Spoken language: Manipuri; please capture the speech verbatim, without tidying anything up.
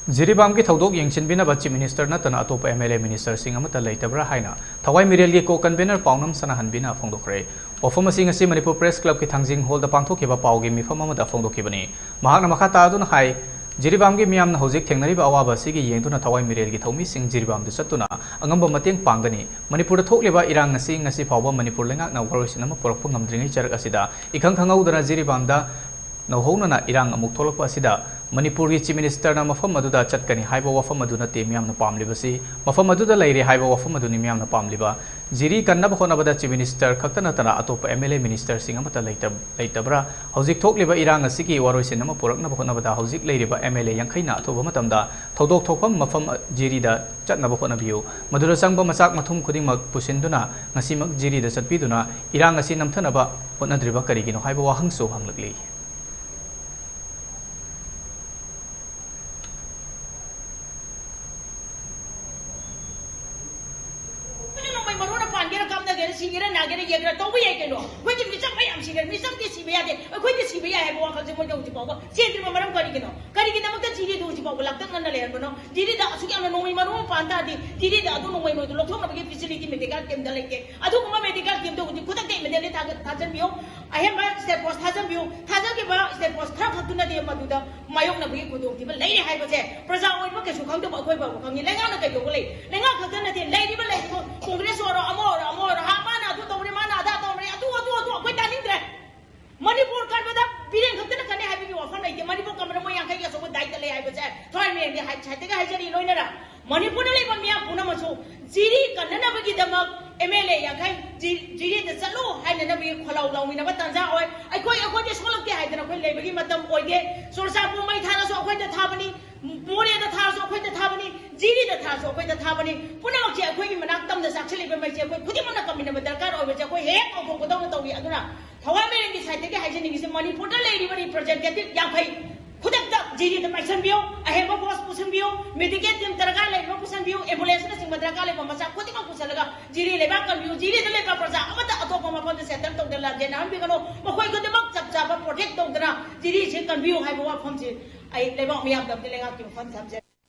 ꯖꯤꯔꯤꯕꯥꯝꯒꯤ ꯊꯧꯗꯣꯛ ꯌꯦꯡꯁꯤꯟꯕꯤꯅꯕ Chief Minister ꯅꯠꯇꯅ ꯑꯇꯣꯞꯄ M L A ministerꯁꯤꯡ ꯑꯃꯠꯇ ꯂꯩꯇꯕ꯭ꯔꯥ ꯍꯥꯏꯅ ꯊꯋꯥꯏ ꯃꯤꯔꯦꯜꯒꯤ co-convenor ꯄꯥꯎꯅꯝ ꯁꯅꯥꯍꯟꯕꯤꯅ ꯐꯣꯡꯗꯣꯛꯈ꯭ꯔꯦ꯫ ꯋꯥꯐꯝ ꯑꯁꯤ ꯉꯁꯤ ꯃꯅꯤꯄꯨꯔ Press Clubꯀꯤ ꯊꯥꯡꯖꯤꯡ Hallꯗ ꯄꯥꯡꯊꯣꯛꯈꯤꯕ ꯄꯥꯎꯒꯤ ꯃꯤꯐꯝ ꯑꯃꯗ ꯐꯣꯡꯗꯣꯛꯈꯤꯕꯅꯤ꯫ ꯃꯍꯥꯛꯅ ꯃꯈꯥ ꯇꯥꯗꯨꯅ ꯍꯥꯏ, ꯖꯤꯔꯤꯕꯥꯝꯒꯤ ꯃꯤꯌꯥꯝꯅ ꯍꯧꯖꯤꯛ ꯊꯦꯡꯅꯔꯤꯕ ꯑꯋꯥꯕ ꯑꯁꯤꯒꯤ ꯌꯦꯡꯗꯨꯅ ꯊꯋꯥꯏ ꯃꯤꯔꯦꯜꯒꯤ ꯊꯧꯃꯤꯁꯤꯡ ꯖꯤꯔꯤꯕꯥꯝꯗ ꯆꯠꯇꯨꯅ ꯑꯉꯝꯕ ꯃꯇꯦꯡ ꯄꯥꯡꯒꯅꯤ꯫ ꯃꯅꯤꯄꯨꯔꯗ ꯊꯣꯛꯂꯤꯕ ꯏꯔꯥꯡ ꯑꯁꯤ ꯉꯁꯤ ꯐꯥꯎꯕ ꯃꯅꯤꯄꯨꯔ ꯂꯩꯉꯥꯛꯅ ꯋꯥꯔꯣꯏꯁꯤꯟ ꯑꯃ ꯄꯨꯔꯛꯄ ꯉꯝꯗ꯭ꯔꯤꯉꯩ ꯆꯔꯛ ꯑꯁꯤꯗ ꯏꯈꯪ ꯈꯪꯍꯧꯗꯅ ꯖꯤꯔꯤꯕꯥꯝꯗ ꯅꯧꯍꯧꯅꯅ ꯏꯔꯥꯡ ꯑꯃꯨꯛ ꯊꯣꯛꯂꯛꯄ ꯑꯁꯤꯗ ꯃꯅꯤꯄꯨꯔꯒꯤ Chief Ministerꯅ ꯃꯐꯝ ꯑꯗꯨꯗ ꯆꯠꯀꯅꯤ ꯍꯥꯏꯕ ꯋꯥꯐꯝ ꯑꯗꯨ ꯅꯠꯇꯦ ꯃꯤꯌꯥꯝꯅ ꯄꯥꯝꯂꯤꯕꯁꯤ꯫ ꯃꯐꯝ ꯑꯗꯨꯗ ꯂꯩꯔꯦ ꯍꯥꯏꯕ ꯋꯥꯐꯝ ꯑꯗꯨꯅꯤ ꯃꯤꯌꯥꯝꯅ ꯄꯥꯝꯂꯤꯕ꯫ ꯖꯤꯔꯤ ꯀꯟꯅꯕ ꯍꯣꯠꯅꯕꯗ Chief Minister ꯈꯛꯇ ꯅꯠꯇꯅ ꯑꯇꯣꯞꯄ M L A ministerꯁꯤꯡ ꯑꯃꯠꯇ ꯂꯩꯇ-, ꯂꯩꯇꯕ꯭ꯔꯥ? ꯍꯧꯖꯤꯛ ꯊꯣꯛꯂꯤꯕ ꯏꯔꯥꯡ ꯑꯁꯤꯒꯤ ꯋꯥꯔꯣꯏꯁꯤꯟ ꯑꯃ ꯄꯨꯔꯛꯅꯕ ꯍꯣꯠꯅꯕꯗ ꯍꯧꯖꯤꯛ ꯂꯩꯔꯤꯕ M L A ꯌꯥꯡꯈꯩꯅ ꯑꯊꯨꯕ ꯃꯇꯝꯗ ꯊꯧꯗꯣꯛ ꯊꯣꯛꯐꯝ ꯃꯐꯝ ꯖꯤꯔꯤꯗ ꯆꯠꯅꯕ ꯍꯣꯠꯅꯕꯤꯌꯨ꯫ ꯃꯗꯨꯗ ꯆꯪꯕ ꯃꯆꯥꯛ ꯃꯊꯨꯝ ꯈꯨꯗꯤꯡꯃꯛ ꯄꯨꯁꯤꯟꯗꯨꯅ ꯉꯁꯤꯃꯛ ꯖꯤꯔꯤꯗ ꯆꯠꯄꯤꯗꯨꯅ ꯏꯔꯥꯡ ꯑꯁꯤ ꯅꯝꯊꯅꯕ ꯍꯣꯠꯅꯗ꯭ꯔꯤꯕ ꯀꯔꯤꯒꯤꯅꯣ ꯍꯥꯏꯕ ꯋꯥꯍꯪꯁꯨ ꯍꯪꯂꯛꯂꯤ꯫ ꯑꯩꯈꯣꯏꯅ ꯅꯣꯡꯃꯩ ꯃꯔꯨꯅ ꯄꯥꯟꯒꯦꯔꯥ, ꯀꯥꯞꯅꯒꯦꯔꯥ, ꯁꯤꯒꯦꯔꯥ, ꯅꯥꯒꯦꯔꯥ, ꯌꯦꯛꯒꯦꯔꯥ, ꯇꯧꯕ ꯌꯥꯏ ꯀꯩꯅꯣ꯫ ꯑꯩꯈꯣꯏꯗꯤ ꯃꯤꯆꯝ ꯃꯌꯥꯝ ꯁꯤꯒꯦꯔꯥ, ꯃꯤꯆꯝꯗꯤ ꯁꯤꯕ ꯌꯥꯗꯦ, ꯑꯩꯈꯣꯏꯗꯤ ꯁꯤꯕ ꯌꯥꯏ ꯍꯥꯏꯕ ꯋꯥꯈꯜꯁꯦ ꯃꯣꯏꯗ ꯍꯧꯖꯤꯛ ꯐꯥꯎꯕ ꯆꯦꯟꯗ꯭ꯔꯤꯕ ꯃꯔꯝ ꯀꯔꯤꯒꯤꯅꯣ? ꯀꯔꯤꯒꯤꯗꯃꯛꯇ ꯖꯤꯔꯤꯗꯨ ꯍꯧꯖꯤꯛ ꯐꯥꯎꯕ ꯂꯥꯛꯇꯛꯅꯅ ꯂꯩꯔꯝꯕꯅꯣ? ꯖꯤꯔꯤꯗ ꯑꯁꯨꯛ ꯌꯥꯝꯅ ꯅꯣꯡꯃꯩ ꯃꯔꯨ ꯑꯃ ꯄꯥꯟ ꯇꯥꯔꯗꯤ, ꯖꯤꯔꯤꯗ ꯑꯗꯨ ꯅꯣꯡꯃꯩ ꯃꯔꯨꯗꯨ ꯂꯧꯊꯣꯛꯅꯕꯒꯤ facility medical teamꯗ ꯂꯩꯇꯦ꯫ ꯑꯗꯨꯒꯨꯝꯕ medical teamꯗꯨ ꯍꯧꯖꯤꯛ ꯈꯨꯗꯛꯇ immediately ꯊꯥꯖ-, ꯊꯥꯖꯤꯟꯕꯤꯌꯨ꯫ ꯑꯍꯦꯟꯕ state force ꯊꯥꯖꯤꯟꯕꯤꯌꯨ꯫ ꯊꯥꯖꯈꯤꯕ state force ꯈꯔ ꯈꯛꯇꯨꯅꯗꯤ ꯃꯗꯨꯗ ꯃꯥꯌꯣꯛꯅꯕꯒꯤ ꯈꯨꯗꯣꯡꯊꯤꯕ ꯂꯩꯔꯦ ꯍꯥꯏꯕꯁꯦ ꯄ꯭ꯔꯖꯥ ꯑꯣꯏꯕ ꯀꯩꯁꯨ ꯈꯪꯗꯕ ꯑꯩꯈꯣꯏ ꯐꯥꯎꯕ ꯈꯪꯉꯤ꯫ ꯂꯩꯉꯥꯛꯅ ꯀꯩꯗꯧꯕ ꯂꯩ? ꯂꯩꯉꯥꯛ ꯈꯛꯇ ꯅꯠꯇꯦ, ꯂꯩꯔꯤꯕ ꯂꯩꯔꯤꯕ ꯀꯣꯡꯒ꯭ꯔꯦꯁ ꯑꯣꯏꯔꯣ, ꯑꯃ ꯑꯣꯏꯔꯣ, ꯑꯃ ꯑꯣꯏꯔꯣ, ꯍꯥ, ꯃꯥꯅ ꯑꯗꯨ ꯇꯧꯔꯦ, ꯃꯥꯅ ꯑꯗꯥ ꯇꯧꯔꯦ, ꯑꯗꯨ, ꯑꯗꯨ, ꯑꯗꯨ ꯑꯩꯈꯣꯏ ꯇꯥꯅꯤꯡꯗ꯭ꯔꯦ꯫ ꯃꯅꯤꯄꯨꯔ ꯀꯟꯕꯗ ꯕꯤꯔꯦꯟ ꯈꯛꯇꯅ ꯀꯟꯅꯩ ꯍꯥꯏꯕꯒꯤ ꯋꯥꯐꯝ ꯂꯩꯇꯦ꯫ ꯃꯅꯤꯄꯨꯔ ꯀꯟꯕꯗ ꯃꯣꯏ ꯌꯥꯡꯈꯩꯒꯤ ꯑꯆꯧꯕ ꯗꯥꯏꯇ ꯂꯩ ꯍꯥꯏꯕꯁꯦ ꯊꯋꯥꯏ ꯃꯤꯔꯦꯟꯒꯤ ꯍꯥꯏ-, side ꯇꯒꯤ ꯍꯥꯏꯖꯔꯤ꯫ ꯂꯣꯏꯅꯅ ꯃꯅꯤꯄꯨꯔꯗ ꯂꯩꯕ ꯃꯤꯌꯥꯝ ꯄꯨꯝꯅꯃꯛꯁꯨ ꯖꯤꯔꯤ ꯀꯟꯅꯅꯕꯒꯤꯗꯃꯛ M L A ꯌꯥꯡꯈꯩ ꯖꯤ-, ꯖꯤꯔꯤꯗ ꯆꯠꯂꯨ ꯍꯥꯏꯅꯅꯕꯒꯤ ꯈꯣꯜꯂꯥꯎ ꯂꯥꯎꯃꯤꯟꯅꯕ ꯇꯥꯟꯖꯥ ꯑꯣꯏ꯫ ꯑꯩꯈꯣꯏ, ꯑꯩꯈꯣꯏꯗꯤ ꯁꯣꯛꯂꯛꯇꯦ ꯍꯥꯏꯗꯅ ꯑꯩꯈꯣꯏ ꯂꯩꯕꯒꯤ ꯃꯇꯝ ꯑꯣꯏꯗꯦ꯫ ꯆꯨꯔꯆꯥꯟꯄꯨꯔ ꯃꯩ ꯊꯥꯔꯁꯨ ꯑꯩꯈꯣꯏꯗ ꯊꯥꯕꯅꯤ, ꯃꯣꯔꯦꯗ ꯊꯥꯔꯁꯨ ꯑꯩꯈꯣꯏꯗ ꯊꯥꯕꯅꯤ, ꯖꯤꯔꯤꯗ ꯊꯥꯔꯁꯨ ꯑꯩꯈꯣꯏꯗ ꯊꯥꯕꯅꯤ꯫ ꯄꯨꯝꯅꯃꯛꯁꯦ ꯑꯩꯈꯣꯏꯒꯤ ꯃꯅꯥꯛ ꯇꯝꯅ ꯆꯥꯛꯁꯤꯜꯂꯤꯕ ꯃꯩꯁꯦ ꯑꯩꯈꯣꯏ ꯈꯨꯗꯤꯡꯃꯛꯅ ꯀꯝꯃꯤꯟꯅꯕ ꯗꯔꯀꯥꯔ ꯑꯣꯏꯕꯁꯦ ꯑꯩꯈꯣꯏ ꯍꯦꯛ ꯀꯥꯎꯊꯣꯛꯄꯗꯧꯅ ꯇꯧꯔꯤ꯫ ꯑꯗꯨꯅ ꯊꯋꯥꯏ ꯃꯤꯔꯦꯟꯒꯤ side ꯇꯒꯤ ꯍꯥꯏꯖꯅꯤꯡꯉꯤꯁꯦ, ꯃꯅꯤꯄꯨꯔꯗ ꯂꯩꯔꯤꯕ representative ꯌꯥꯡꯈꯩ ꯈꯨꯗꯛꯇ ꯖꯤꯔꯤꯗ ꯄꯥꯏꯁꯟꯕꯤꯌꯨ, ꯑꯍꯦꯟꯕ bus ꯄꯨꯁꯟꯕꯤꯌꯨ, medical team ꯗꯔꯀꯥꯔ ꯂꯩꯔꯤꯕ ꯄꯨꯁꯟꯕꯤꯌꯨ, ambulance ꯅꯆꯤꯡꯕ ꯗꯔꯀꯥꯔ ꯂꯩꯕ ꯃꯆꯥꯛ ꯈꯨꯗꯤꯡꯃꯛ ꯄꯨꯁꯜꯂꯒ ꯖꯤꯔꯤ ꯂꯩꯕꯥꯛ ꯀꯟꯕꯤꯌꯨ꯫ ꯖꯤꯔꯤꯗ ꯂꯩꯕ ꯄ꯭ꯔꯖꯥ ꯑꯃꯠꯇ ꯑꯇꯣꯞꯄ ꯃꯐꯝꯗ settle ꯇꯧꯗꯅ ꯂꯥꯟꯖꯦꯟꯅꯍꯟꯕꯤꯒꯅꯨ꯫ ꯃꯈꯣꯏ ꯈꯨꯗꯤꯡꯃꯛ ꯆꯞ ꯆꯥꯕ protect ꯇꯧꯗꯅ ꯖꯤꯔꯤꯁꯤ ꯀꯟꯕꯤꯌꯨ ꯍꯥꯏꯕ ꯋꯥꯐꯝꯁꯤ ꯑꯩ ꯂꯩꯕꯥꯛ ꯃꯤꯌꯥꯝꯗꯕꯨꯗꯤ ꯂꯩꯉꯥꯛꯀꯤ ꯃꯐꯝ ꯊꯝꯖꯔꯤ꯫